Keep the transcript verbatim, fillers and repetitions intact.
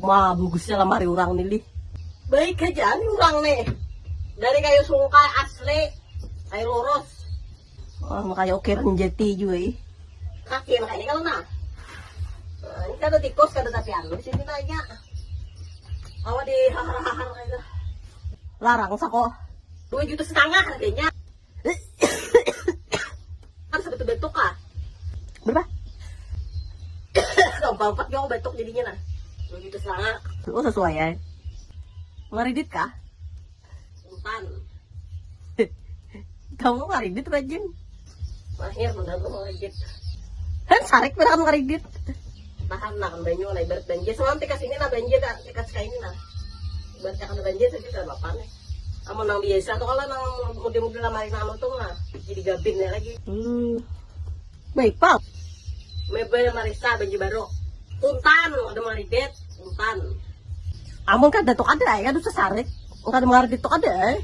Wah, bagusnya lamari urang ni, lih. Baik haja ni urang nih. Dari kayu sungkai asli, kayu lurus. Wah, makanya ukiran jati jua, ih. Kaki makanya kalau nah. Nah, ini kada tikus, kada tapi anu, sini tanya. Awak di hahar-hahar aja. Larang sako. Dua juta setengah harganya. Kan sebetulnya batuk kah? Berapa? Gampang empat jauh batuk jadinya nah. Dua juta setengah. Oh, sesuai ya. Maridit kah? Bukan. Kamu maridit rajin. Mahir benar aku maridit. Kan sarik pernah kamu maridit. Tahan lah kan banyu lah, ibarat banjir. Semalam tikas ini lah banjir, Kak. Tikas kayak ini lah. Ibarat kan banjir saja tidak apa-apa nih. Amun nang biasa tuh kalau nang muda-muda lamari nang anu tuh lah jadi gabin ya lagi. Hmm. Baik, Pak. Mebel marisa baju baru. Puntan, ada maridit, puntan. Amun kada tuh ada ya, kada usah sarik. Kada maridit tuh ada, eh.